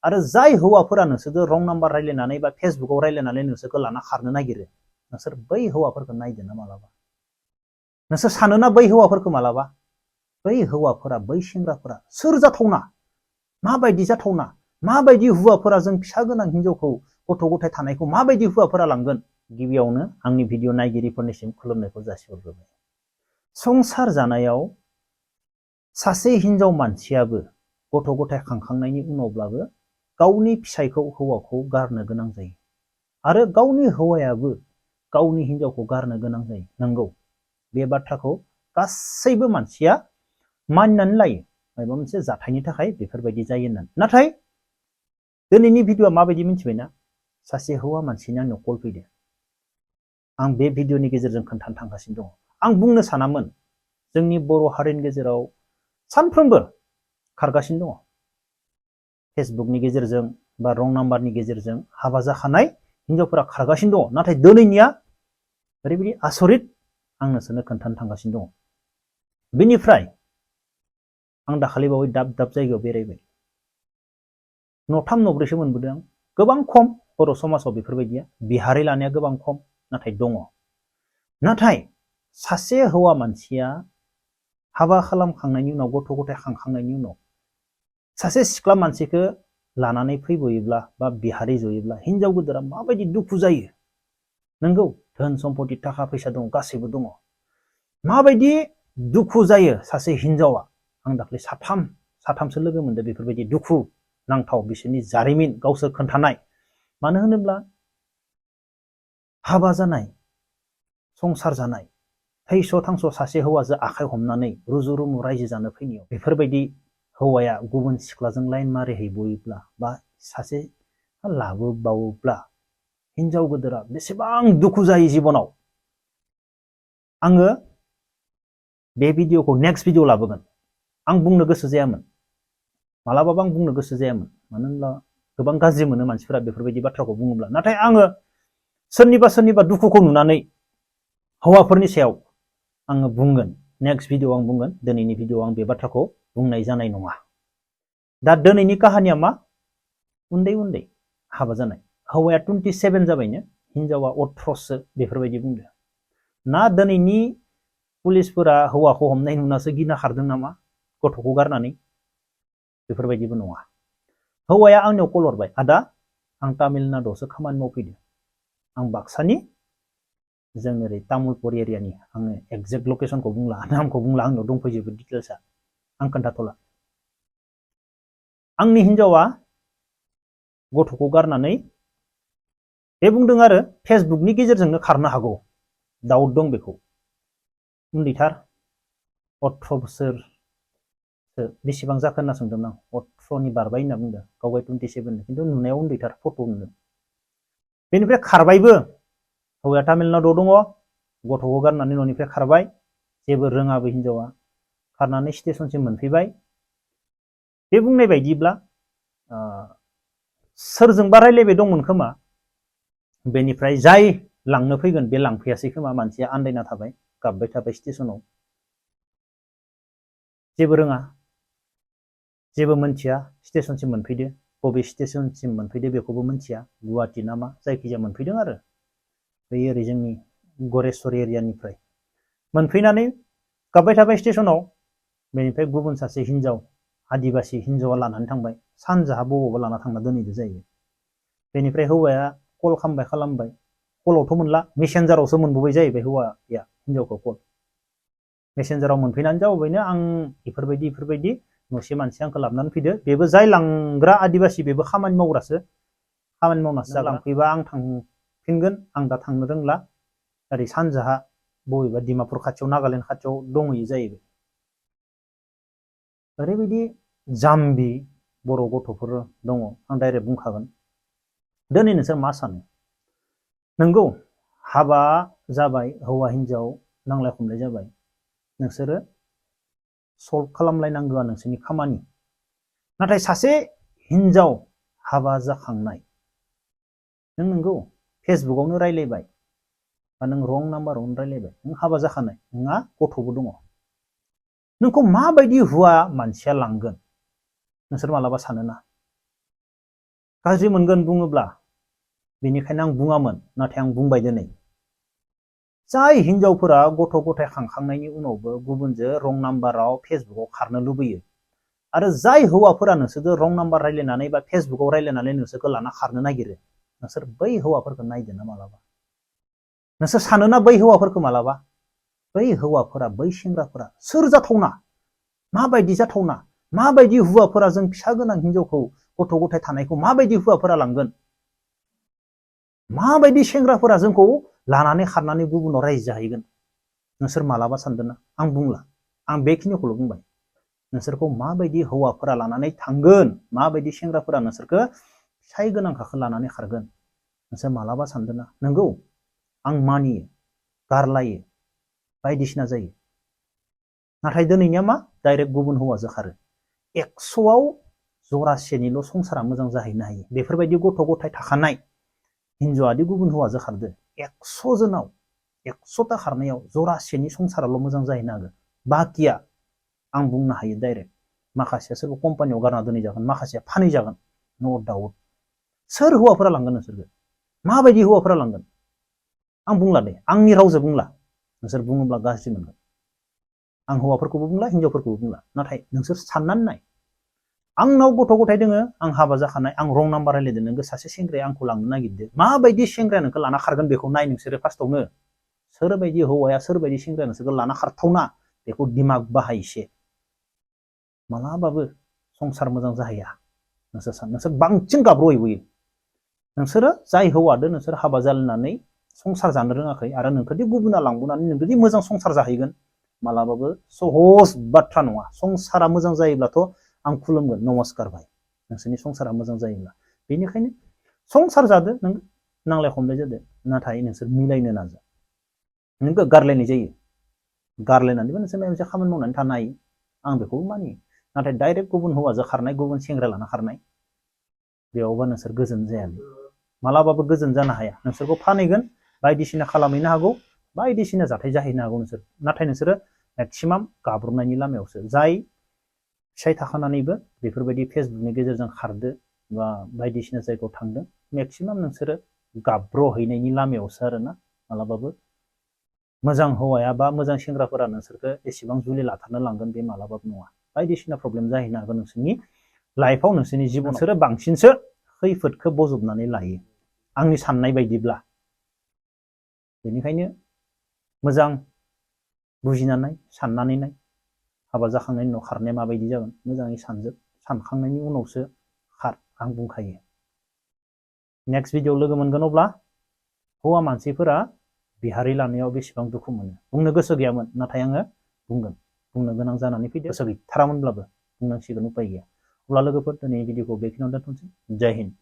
आरो जाय हौवाफोरा नोंसोरखौ रं नाम्बार रायलायनानै बा फेसबुकाव रायलायनानै नोंसोरखौ लाना खारनो नागिरो नोंसोर बै हौवाफोरखौ नायदोना मालाबा नोंसोर सानोना बै हौवाफोरखौ मालाबा बै हौवाफोरा बै सेंग्राफोरा सोर जाथावना माबायदि जाथावना माबायदि हौवाफोरा जों फिसा गोनां हिनजावखौ गथ' गथाय थानायखौ माबायदि हौवाफोरा लांगोन गिबियावनो आंनि भिडिअ नायगिरिफोरनिसिम खुलुमनायखौ जासिहरग्रोबाय संसार जानायाव सासे हिनजाव मानसियाबो गथ' गथाय खांखांनायनि उनावब्लाबो गावनि फिसायखौ हौवाखौ गारनो गोनां जायो आरो गावनि हौवायाबो गावनि हिनजावखौ गारनो गोनां जायो नंगौ बे बाथ्राखौ गासैबो मानसिया मानिनानै लायो माबा मोनसे जाथायनि थाखाय बेफोरबायदि जायो होननानै नाथाय दिनैनि भिडिअआ माबायदि मिथिबायना सासे हौवा मानसिनि आंनाव कल फैदो आं बे भिडिअनि गेजेरजों खोन्थानो थांगासिनो दङ आं बुंनो सानामोन जोंनि बर' हारिनि गेजेराव सानफ्रोमबो खारगासिनो दङ फेसबुकनि गेजेरजों बा रं नाम्बारनि गेजेरजों हाबा जाखानाय हिनजावफोरा खारगासिनो दङ नाथाय दिनैनिया ओरैबायदि आसरित आं नोंसोरनो खोन्थानो थांगासिनो दङ बेनिफ्राय आं दाखालि बावै दाब दाब जायगायाव बेरायबाय न'थाम न'ब्रैसो मोनबोदों आं गोबां खम बर' समाजाव बेफोरबायदिया बिहारि लानाया गोबां खम नाथाय दङ नाथाय सासे हौवा मानसिया हाबा खालामखांनायनि उनाव गथ' गथाय खांखांनायनि उनाव सासे सिख्ला मानसिखौ लानानै फैबोयोब्ला बा बिहारि जयोब्ला हिनजाव गोदारा माबायदि दुखु जायो नंगौ धोन सम्पति थाखा फैसा दङ गासैबो दङ माबायदि दुखु जायो सासे हिनजावा आं दाख्लै साथामसो लोगो मोनदों बेफोरबायदि दुखु नांथाव बिसोरनि जारिमिन गावसोर खोन्थानाय मानो होनोब्ला हाबा जानाय संसार जानाय थैस' थांस' सासे हौवाजों आखाइ हमनानै रुजु रुमु रायजो जानो फैनायाव बेफोरबायदि हौवाया गुबुन सिख्लाजों लाइन मारिहैबोयोब्ला बा सासे लाबोबावोब्ला हिनजाव गोदारा बेसेबां दुखु जायो जिबनाव आङो बे भिडिअखौ नेक्स्ट भिडिअ लाबोगोन आं बुंनो गोसो जायामोन मालाबाबो आं बुंनो गोसो जायामोन मानो होनब्ला गोबां गाज्रि मोनो मानसिफोरा बेफोरबायदि बाथ्राखौ बुङोब्ला नाथाय आङो सोरनिबा दुखुखौ नुनानै हौवाफोरनि सायाव आङो बुंगोन नेक्स्ट भिडिअ आं बुंगोन दिनैनि भिडिअ आं बे बाथ्राखौ बुंनाय जानाय नङा दा दिनैनि काहानिया मा उन्दै उन्दै हाबा जानाय हौवाया 27 जाबायनो हिनजावा 18सो बेफोरबायदि बुंदों ना दिनैनि पुलिसफोरा हौवाखौ हमनाय नुनासो गिना खारदों नामा गथ'खौ गारनानै बेफोरबायदिबो नङा हौवाया आंनियाव कल हरबाय आदा आं तामिलनाडुआवसो खामानि मावफैदों आं बाक्सानि जों ओरै तामुलपुर एरियानि आङो एक्जेक्ट लकेसनखौ बुंला नामखौ बुंला आंनाव दंफैजोबो डिटेल्सआ आं खोन्थाथ'ला आंनि हिनजावा गथ'खौ गारनानै बे बुंदों आरो फेसबुकनि गेजेरजोंनो खारनो हागौ दाउट दं बेखौ उन्दैथार 18 बोसोर बेसेबां जाखो होनना सोंदोंमोन आं 18नि बारबाय होनना बुंदों गावगाय 27 खिन्थु नुनायाव उन्दैथार फट' नुदों बेनिफ्राय खारबायबो हौवाया तामिलनाडुआव दङ गथ'खौ गारनानै न'निफ्राय खारबाय जेबो रोङाबो हिनजावा खारनानै स्टेशनसिम मोनफैबाय बे बुंनाय बायदिब्ला सोरजोंबा रायलायबाय दंमोन खोमा बेनिफ्राय जाय लांनो फैगोन बे लांफैयासै खोमा मानसिया आन्दायना थाबाय गाबबाय थाबाय स्टेशनाव जेबो रोङा जेबो मोनथिया स्टेशनसिम मोनफैदो बबे स्टेशनसिम मोनफैदो बेखौबो मोनथिया गुवाहाटि नामा जायखिजाया मोनफैदों आरो बै ओरै जोंनि गरेस्वर एरियानिफ्राय मोनफैनानै गाबबाय थाबाय स्टेशनाव बेनिफ्राय गुबुन सासे हिनजाव आदिबासि हिनजावा लानानै थांबाय सानजाहा बबावबा लाना थांना दोनहैदो जायो बेनिफ्राय हौवाया कल खालामबाय कलावथ' मोनला मेसेन्जारावसो मोनबोबाय जाहैबाय हौवाया हिनजावखौ कल मेसेन्जाराव मोनफैनानै जाबायनो आं इफोरबायदि न'से मानसि आंखौ लाबोनानै फैदो बेबो जाय लांग्रा आदिबासि बेबो खामानि मावग्रासो खामानि मावनासो लांफैबा आं थांफिनगोन आं दा थांनो रोंला ओरै सानजाहा बबेबा डिमापुर खाथियाव नागालेण्ड खाथियाव दंहैयो जाहैबाय ओरैबायदि जाम्बि बर' गथ'फोर दङ आं डाइरेक्ट बुंखागोन दिनै नोंसोर मा सानो नंगौ हाबा जाबाय हौवा हिनजाव नांलाय खमलाय जाबाय नोंसोरो सल्भ खालामलायनांगौआ नोंसोरनि खामानि नाथाय सासे हिनजाव हाबा जाखांनाय नों नंगौ फेसबुकावनो रायलायबाय बा नों रं नाम्बारावनो रायलायबाय नों हाबा जाखानाय नोंहा गथ'बो दङ नोंखौ माबायदि हौवा मानसिया लांगोन नोंसोर मालाबा सानोना गाज्रि मोनगोन बुङोब्ला बेनिखायनो आं बुङामोन नाथाय आं बुंबाय दिनै जाय हिनजावफोरा गथ' गथाय खांखांनायनि उनावबो गुबुनजों रं नाम्बाराव फेसबुकाव खारनो लुबैयो आरो जाय हौवाफोरा नोंसोरजों रं नाम्बार रायलायनानै बा फेसबुकाव रायलायनानै नोंसोरखौ लाना खारनो नागिरो नोंसोर बै हौवाफोरखौ नायदो ना मालाबा नोंसोर सानोना बै हौवाफोरखौ मालाबा बै हौवाफोरा बै सेंग्राफोरा सोर जाथावना माबायदि जाथावना माबायदि हौवाफोरा जों फिसा गोनां हिनजावखौ गथ' गथाय थानायखौ माबायदि हौवाफोरा लांगोन माबायदि सेंग्राफोरा जोंखौ लानानै खारनानै गुबुनाव रायजो जाहैगोन नोंसोर मालाबा सानदोंना आं बुंला आं बेखिनिखौल' बुंबाय नोंसोरखौ माबायदि हौवाफोरा लानानै थांगोन माबायदि सेंग्राफोरा नोंसोरखौ फिसाइ गोनांखाखौ लानानै खारगोन नोंसोर मालाबा सानदोंना नंगौ आं मानियो गारलायो बायदिसिना जायो नाथाय दिनैनिया मा डाइरेक्ट गुबुन हौवाजों खारो 100आव जरासेनिल' संसारा मोजां जाहैनो हायो बेफोरबायदि गथ' गथाय थाखानाय हिनजावादि गुबुन हौवाजों खारदो 100 जोनाव 100ता खारनायाव जरासेनि संसाराल' मोजां जाहैनो हागोन बाकिया आं बुंनो हायो डाइरेक्ट माखासेया सोरबा कम्पानियाव गारना दोनै जागोन माखासेया फानै जागोन नो डाउट सोर हौवाफोरा लांगोन नोंसोरखौ माबायदि हौवाफोरा लांगोन आं बुंला दे आंनि रावजों बुंला नोंसोर बुङोब्ला गाज्रि मोनगोन आं हौवाफोरखौबो बुंला हिनजावफोरखौबो बुंला नाथाय नोंसोर साननानै नाय आंनाव गथ' गथाय दोङो आं हाबा जाखानाय आं रं नाम्बार रायलायदों नोंखौ सासे सेंग्राया आंखौ लांनो नागिरदों माबायदि सेंग्राया नोंखौ लाना खारगोन बेखौ नाय नोंसोरो फार्स्टआवनो सोरबायदि हौवाया सोरबायदि सेंग्राया नोंसोरखौ लाना खारथावना बेखौ दिमाग बाहाय एसे मालाबाबो संसार मोजां जाहैया नोंसोर बांसिन गाब्र'हैबोयो नोंसोरो जाय हौवादो नोंसोर हाबा जालायनानै संसार जानो रोङाखै आरो नोंखौदि गुबुना लांबोनानै नोंखौदि मोजां संसार जाहैगोन मालाबाबो सहज बाथ्रा नङा संसारा मोजां जायोब्लाथ' आं खुलुमगोन नमस्कार भाई नोंसोरनि संसारा मोजां जायोब्ला बेनिखायनो संसार जादो नों नांलाय खमलाय जादो नाथाय नोंसोर मिलायनो नाजा नोंखौ गारलायनाय जायो गारलायनानैबो नोंसोर माबा मोनसे खामानि मावनानै थानो हायो आं बेखौबो मानियो नाथाय डाइरेक्ट गुबुन हौवाजों खारनाय गुबुन सेंग्रा लाना खारनाय बेयावबा नोंसोर गोजोन जायालै मालाबाबो गोजोन जानो हाया नोंसोरखौ फानहैगोन बायदिसिना खालामहैनो हागौ बायदिसिना जाथाय जाहैनो हागौ नोंसोर नाथाय नोंसोरो मेक्सिमाम गाब्र'नायनि लामायावसो जाय फिसाइ थाखानानैबो बेफोरबायदि फेसबुकनि गेजेरजों खारदो बा बायदिसिना जायगायाव थांदों मेक्सिमाम नोंसोरो गाब्र'हैनायनि लामायावसो आरोना मालाबाबो मोजां हौवाया बा मोजां सेंग्राफोरा नोंसोरखौ एसेबां जुलि लाथारनो लांगोन बे मालाबाबो नङा बायदिसिना प्रब्लेम जाहैनो हागौ नोंसोरनि लाइफआव नोंसोरनि जिबन नोंसोरो बांसिनसो खैफोदखौ बजबनानै लायो आंनि साननाय बायदिब्ला बेनिखायनो मोजां बुजिनानै साननानै नाय हाबा जाखांनायनि उनाव खारनाया माबायदि जागोन मोजाङै सानजोब सानखांनायनि उनावसो खार आं बुंखायो नेक्स्ट भिडिअ लोगो मोनगोन अब्ला हौवा मानसिफोरा बिहारि लानायाव बेसेबां दुखु मोनो बुंनो गोसो गैयामोन नाथाय आङो बुंगोन बुंनो गोनां जानानै फैदो गोसो गैथारामोनब्लाबो बुंनांसिगोन उपाय गैया अब्ला लोगोफोर दिनै भिडिअखौ बेखिनियावनो दोनथ'नोसै जय हिन्द